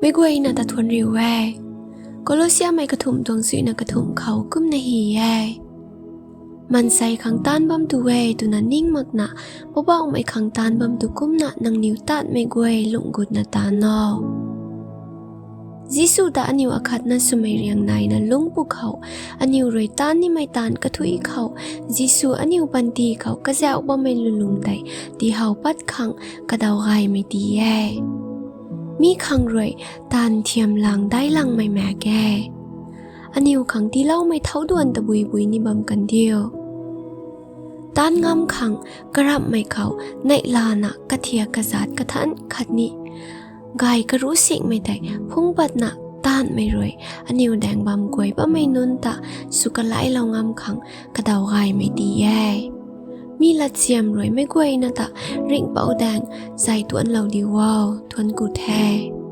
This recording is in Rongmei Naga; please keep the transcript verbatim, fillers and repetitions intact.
Meic guayna ta thuanc riu e. Kolosiamei kathumh tuang zuina kathumh khou kumna hy e: Mansei khang taanc bam tu e twna ning makna, Poubauhmei khang taanc bam tu kumna nangniw taanhmei guay lungh gutna taanc o. Jisu ta aniw akhatna swmei riang naina lungc pwkhou, aniw rui taanc nimei taanv kathuic khou, Jisu aniw panty khou kazauh bammei lwnlung tei tiihow pat khang kadaw gaymei tii e. Mi khang rui taanv thiam lang daic langmei maek e. Aniw khang tiiloumei thouc duan tabui bui ni bam kan diu. Taanc ngam khang karamhmei khou neihlana kathiak kazat kathanc khatni gay karuh sikmei tei phungc patna taanhmei rui aniw daeng bam guay bammei nunc ta sw kalailou ngam khang kadaw gaymei tii e. Mi latsiam rui meic guayna ta ringhpouc daeng zay tuanclou diu o. Thuanc ku the.